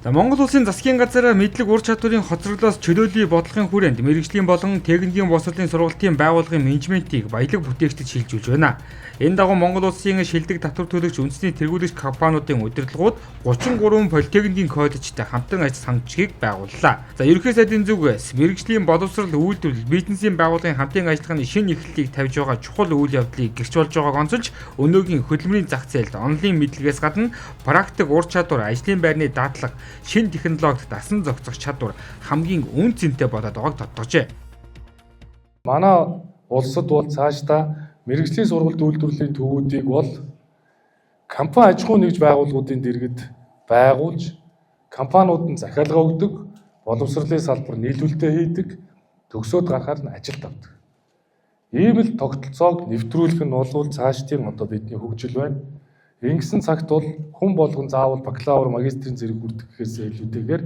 За, Монгол Улсын засгийн газар мэдлэг ур чадварын хоцроглоос чөлөөлөе бодлогын хүрээнд мэргэжлийн болон техникийн боловсролын сургалтын байгууллагын менежментийг баялаг бүтээгчдэд шилжүүлж байна. Энэ дагуу Монгол Улсын шилдэг татвар төлөгч үндэсний тэргүүлэгч компаниудын удирдлагууд 33 политехникийн коллежтэй хамтран ажиллах санамжийг байгууллаа. За, Ерөнхий сайдын зүгээс мэргэжлийн боловсрол, үйлдвэрлэл, бизнесийн байгууллагын хамтын ажиллагааны шинэ эхлэлийг тавьж байгаа чухал үйл явдлыг гэрч болж байгааг онцолж, өнөөгийн хөдөлмөрийн зах зээлд онолын мэдлэгээс гадна практик ур чадвар, ажлын байрны дадлага, шинэ технологид дасан зохицох чадвар хамгийн үнэ цэнтэй болоод байгааг тодтогчээ. Манай улсад бол цаашдаа мэргэжлийн сургалт үйлдвэрлэлийн төвүүдийг бол компани аж ахуй нэгж байгууллагуудын дэргэд байгуулж, компаниуд нь захиалга өгдөг, боловсролын салбар нийлүүлэлтээ хийдэг, төгсөөд гарахаар нь ажилд авдаг. Ийм л тогтолцоог нэвтрүүлэх нь бол цаашдын одоо бидний хөгжил байна. Ингэсэн цагт бол хүн болгон заавал бакалавр, магистрийн зэрэг хүртэх гэхээсээ илүүтэйгээр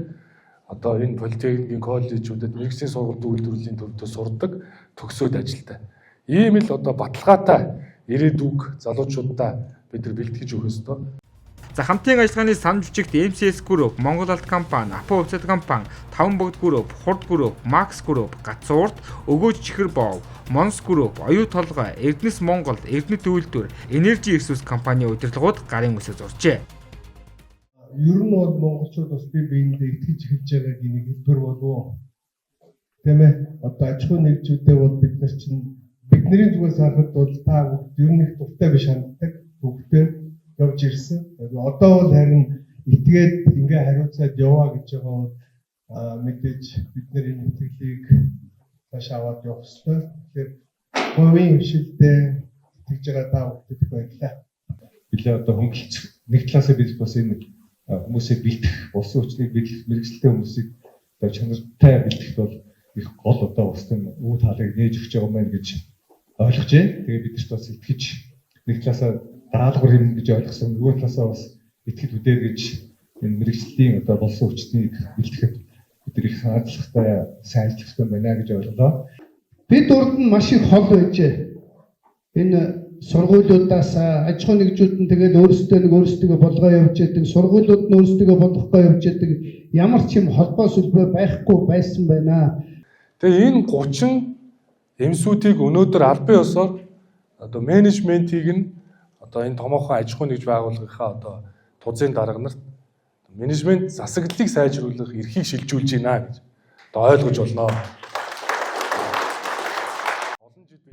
одоо энэ политехникийн коллежүүдэд мэргэжлийн сургалт үйлдвэрлэлийн төвдөө сурдаг, төгсөөд ажилтай. Ийм л одоо баталгаатай ирээдүг залуучуудаа бид нар бэлтгэж өгөх ёстой. За, хамтын ажиллагааны санал жүжигт MCS Group, Монгол Алт компани, Апо хувьцаат компани, Таван богд Group, Хурд Group, Max Group, Гацуурт, Өгөөж Чихэр Бов, Монс Group, Оюу Толгой, Эрдэнэс Монгол, Эрдэнэт үйлдвэр, Energy Resource компани удирдлагууд гарын үсэг зуржээ. Ер нь бол монголчууд бас бие биендээ итгэж эхэлж байгаагийн нэг хэлбэр болов. Тийм ээ. Одоо аж ахуйн нэгжүүдээ бол бид нар чинь бидний зүгээс харахад бол та бүгд ер нь их дуртай биш ханддаг. Бүгдээ явж ирсэн. Одоо бол харин итгээд ингээ хариуцаад яваа гэж байгаа бол мэдээж бид нар энэ итгэлийг цааш аваад явах ёстой. Тэгэхээр хувийн хэвшилдээ итгэж байгаа та бүхдэд их баярлалаа. Билээ одоо хөнгөлцөх нэг талаасаа бид бас энэ хүмүүсийг бэлтгэх, улсын хүчнийг бэлтгэх, мэргэжилтэй хүмүүсийг одоо чанартай бэлтгэхэд бол их гол одоо улсын өвөө таалыг нээж өгч байгаа юм байна гэж ойлгож байна. Тэгээ бид нарт бас итгэж, нэг талаасаа даалгавар юм гэж ойлгосон, нөгөө талаасаа бас итгэл үдээр гэж энэ мэргэжлийн одоо болсон хүчнийг бэлтгэхэд бид нар их хандлагатай сайн ажиллах хэрэгтэй байна гэж ойлголоо. Бид урд нь маш их хол байжээ. Энэ сургуулиудаас аж ахуйн нэгжүүд нь тэгээд өөрсдөө нэг өөрсдөө болгоо явж яадаг, сургуулиуд нь өөрсдөө болгохгүй явж яадаг, ямар ч юм холбоо сүлбээ байхгүй байсан байна. Тэгээ энэ 30 ЭМСҮ-ийг өнөөдөр албан ёсоор одоо менежментийг нь одоо энэ томоохон аж ахуйн нэгж байгууллагынхаа одоо тузын дарга нарт менежмент засаглалыг сайжруулах эрхийг шилжүүлж байна гэж одоо ойлгож болно.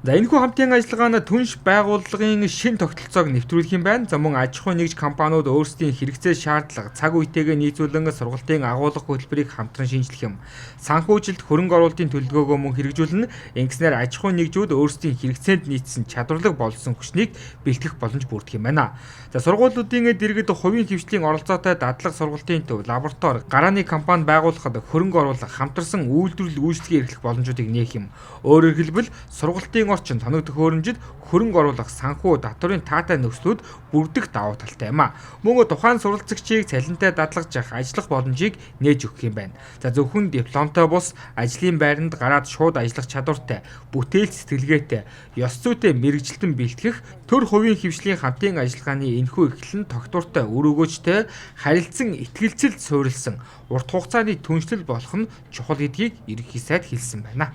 За, энэхүү хамтын ажиллагаа нь түнш байгууллагын шинэ тогтолцоог нэвтрүүлэх юм байна. За, мөн аж ахуйн нэгж компаниуд өөрсдийн хэрэгцээ шаардлага цаг үетэйгээ нийцүүлэн сургалтын агуулга хөтөлбөрийг хамтран шинжлэх юм. Санхүүжилт, хөрөнгө оруулалтын төлөвлөгөөгөө мөн хэрэгжүүлнэ. Ингэснээр аж ахуйн нэгжүүд өөрсдийн хэрэгцээнд нийцсэн чадварлаг болсон хүчнийг бэлтгэх боломж бүрдэх юм байна. За, сургуулиудын дэргэд хувийн хэвшлийн оролцоотой дадлага сургалтын төв, лаборатори, гарааны компани байгуулахад хөрөнгө оруулах, хамтарсан үйлдвэрлэл үйлчилгээ эрхлэх боломжуудыг нээх юм. Өөрөөр хэлбэл, сургалтын орчин, тоног төхөөрөмжид хөрөнгө оруулах, санхүү, татварын таатай нөхцлүүд бүрдэх давуу талтай юм а. Мөн тухайн суралцагчийг цалинтай дадлагжих, ажиллах боломжийг нээж өгөх юм байна. За, зөвхөн дипломтой бус, ажлын байранд гараад шууд ажиллах чадвартай, бүтээлч сэтгэлгээтэй, ёс зүйтэй мэргэжилтэн бэлтгэх төр хувийн хэвшлийн хамтын ажиллагааны энэхүү эхлэл нь тогтвортой, үр өгөөжтэй, харилцан итгэлцэлд суурилсан урт хугацааны түншлэл болох нь чухал гэдгийг Ерөнхий сайд хэлсэн байна.